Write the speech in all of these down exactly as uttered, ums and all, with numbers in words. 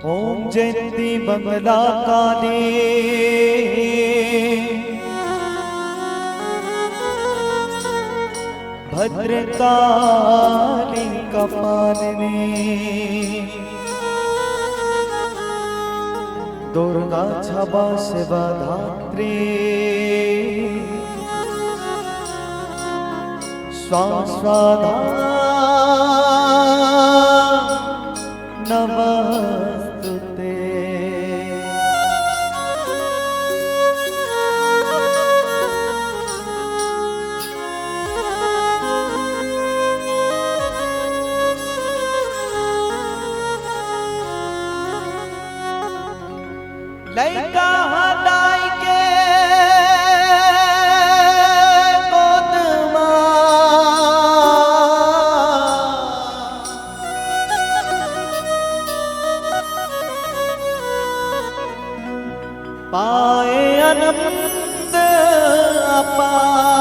ओम जयंती मंगला काली, भद्रकाली कपालिनी, दुर्गा क्षमा शिवा धात्री, स्वाहा स्वाहा नमस्तुते। लइका ह दाई के गोद म पाए आनंद अपारो।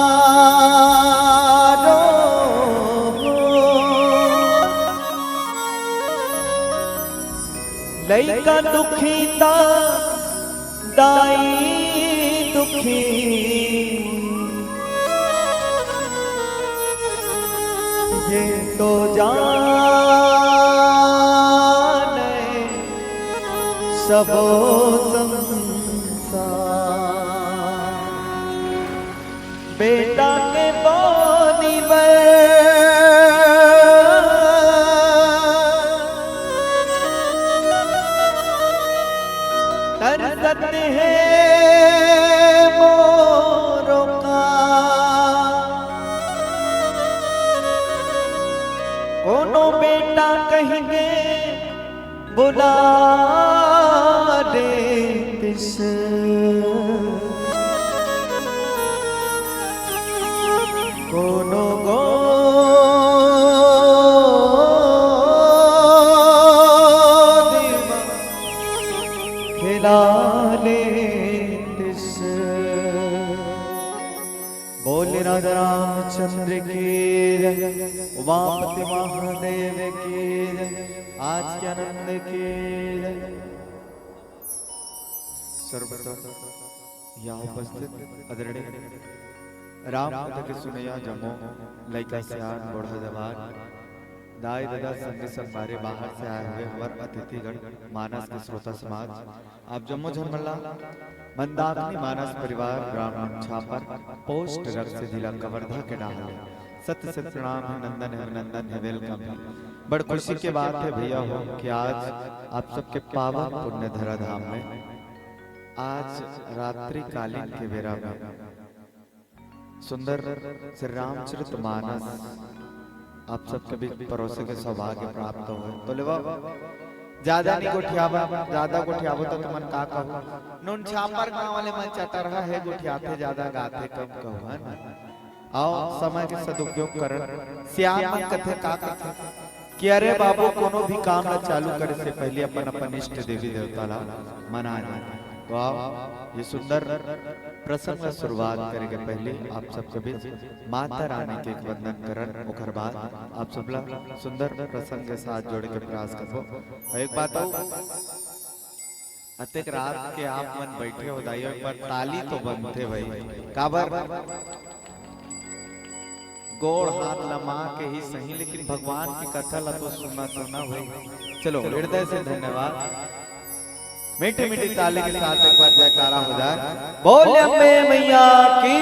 लइका दुखी त दाई दुखी, ये तो जाने सबो संसार। बेटा के बोनी बर तरसत हे मोरो का। कोनो बेटा कहिके बुला देतिस, कोनो गोदी म खेला लेतिस। बोल राजा रामचंद्र की जय, उमापति महादेव की जय, आज के आनंद की जय। सर्वप्रथम यहाँ उपस्थित आदरणीय राम कथा के सुनैया जम्मो लइका सियान बूढ़ा जवान दाई ददा संगी संगवारी बाहर से आए हुए हमर अतिथिगण मानस के श्रोता समाज आप जम्मो झन मन ला मंदाकिनी मानस परिवार ग्राम छापर पोस्ट रक्सी जिला कवर्धा के डहार ले सत सत प्रणाम हे, नंदन हे, अभिनंदन हे, welcome हे। बड़ खुशी के बात हे भैया हो कि आज आप सबके पावन पुण्य धरा धाम में आज रात्रि कालीन के बेरा में सुंदर श्री रामचरित मानस आप सबके बीच परोसे के सौभाग्य प्राप्त होय। तो लेवा ज्यादा नहीं गोठियावा, ज्यादा गोठियावो तो तुमन का कहो, नून छापर गांव वाले मन चटरहा हे, गोठियाथे ज्यादा गाथे कम कहो, है ना? आओ समय के सदुपयोग करन। सियान मन कथे का कथे कि अरे बाबू, कोनो भी काम ला चालू करे से पहले अपन अपन इष्ट देवी देवता ला मना ले। तो आओ ये सुंदर प्रसंग ला शुरुआत करे के पहले आप सबके बीच माता रानी के एक वंदन करन, ओकर बाद आप सब ला सुंदर प्रसंग के साथ जोड़े के प्रयास करबो। और एक बात और, अतेक रात के आप मन बैठे हो दाई, एक बार ताली तो बनथे भाई। काबर गोड़ हाथ लमा के ही सही, लेकिन भगवान की कथा ला तो सुनना तो ना भाई। चलो, हृदय से धन्यवाद। मीठी मीठी ताली के साथ एक बार जयकारा हो जाए। बोल अम्बे मैया की।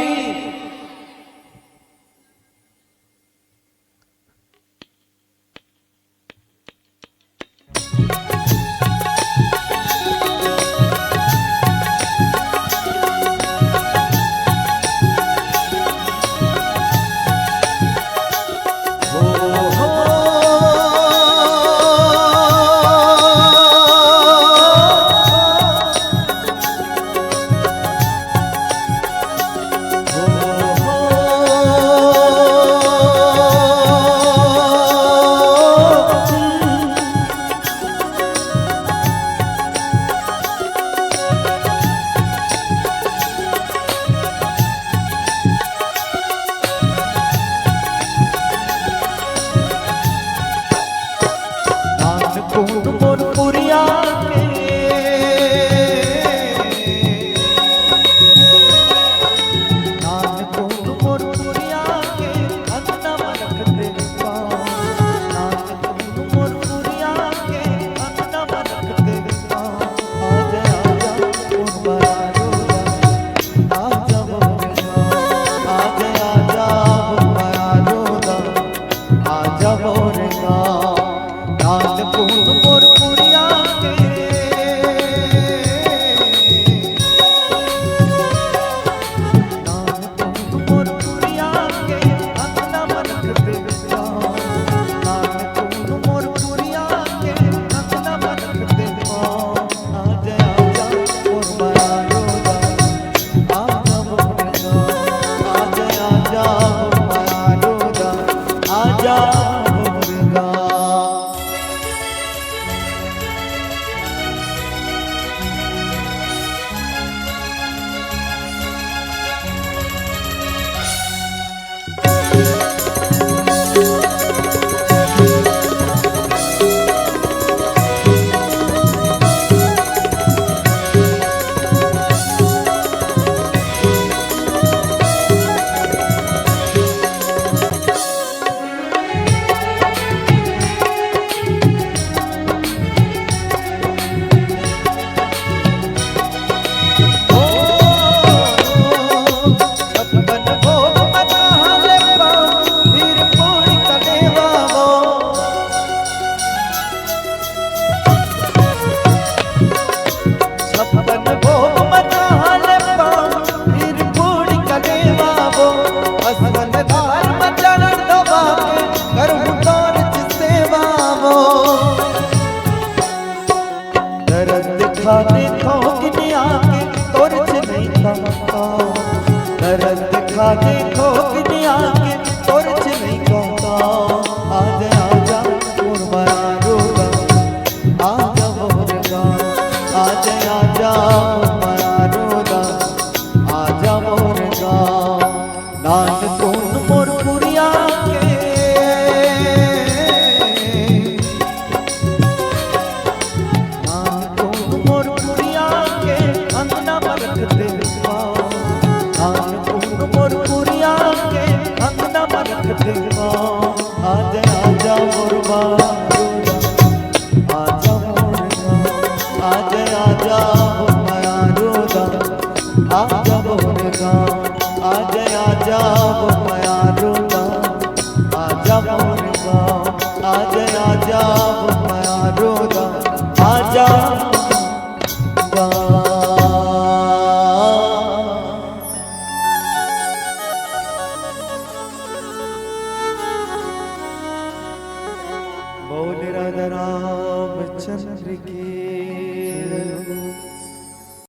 देखा देखो किनिया के तोर च नहीं कहता, दर्द देखा देखो किनिया के तोर च नहीं कहता। आजा आजा मोर मयारू दा, आजा मोर गा, आजा आजा मोर मयारू दा, आजा मोर गा। नानकुन मोर पुरिया के, नानकुन मोर पुरिया के अंगना म रख देबा। नानकुन मोर पुरिया के अंगना म रख देबा। आजा आजा मोर बाबूला, आजा मोर गा, आजा आजा मोर मयारू दा, आजा मोर गा, आजा आजा मोर मयारू दा, आजा मोर गा, आजा आजा मोर मयारू दा, आजा गा। बोल राधा रामचंद्र की।